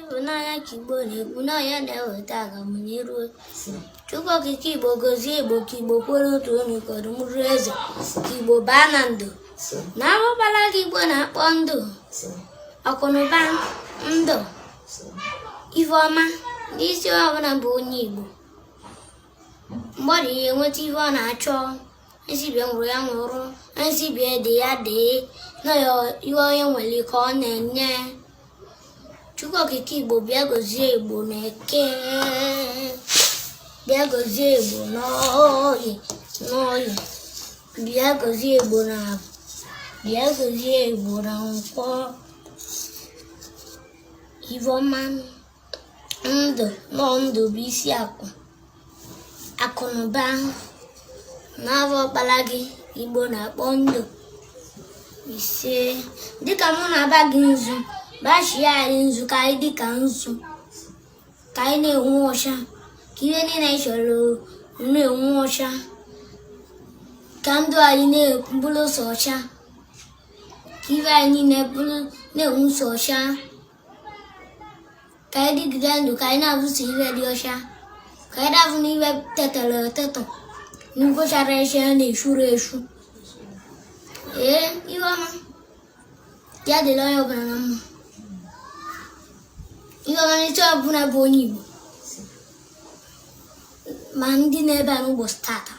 Ịhụnanya ka Igbo na-ekwu na ya na-eweta agamniru. Chukwu Okike Igbo gozie Igbo ka Igbo kwere otu onye ka ọdụm ruo eze ka Igbo baa na ndụ na abụbala gị. Igbo na-akpọ ndụ, akụnụba, ndụ, ife ọma n'isi ọbụla bụ onye Igbo. Mgbe ọ dị ya enweta ife ọ na-achọ, nsị bịa nwụrụ ya nwụrụ, nsị bịa dị ya dị na ya, ihe onye nwere ike ọ na-enye. Chukwu Okike Igbo bịa gozie Igbo na Eke, bịa gozie Igbo n'Oye n'Oye, bịa gozie Igbo na Afọ, bịa gozie Igbo na Nkwọ. Ife ọma, ndụ nọ, ndụ bụ isi akụ, akụnụba n'afọ ọkpara gị Igbo na-akpọ ndụ. Ise, dịka mụ na-aba gị nzu, bachie anyị nzu ka anyị dịka nzu, ka anyị na-enwu ọcha, ka ihe niile anyị chọrọ na-enwu ọcha, ka ndụ anyị na-bụrụ sọ ọcha, ka ife anyị niile bụrụ na-enwu sọ ọcha, ka anyị dịgide ndụ, ka anyị na-abụso ife dị ọcha, ka anyị na-afụ n'ife tetọrọ etetọ n'ugochara eche na-eshuru eshu. Ee, ihe ọma ya dịrị onye ọbụla na mma. Ihe ọma n'isi ọbụla bụ onye Igbo, ma ndị na-ebe a n'ụbọchị tata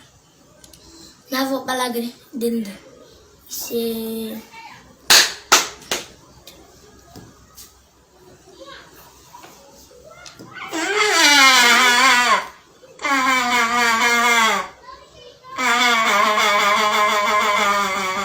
n'afọ ọkpara gị dị ndụ. Ise.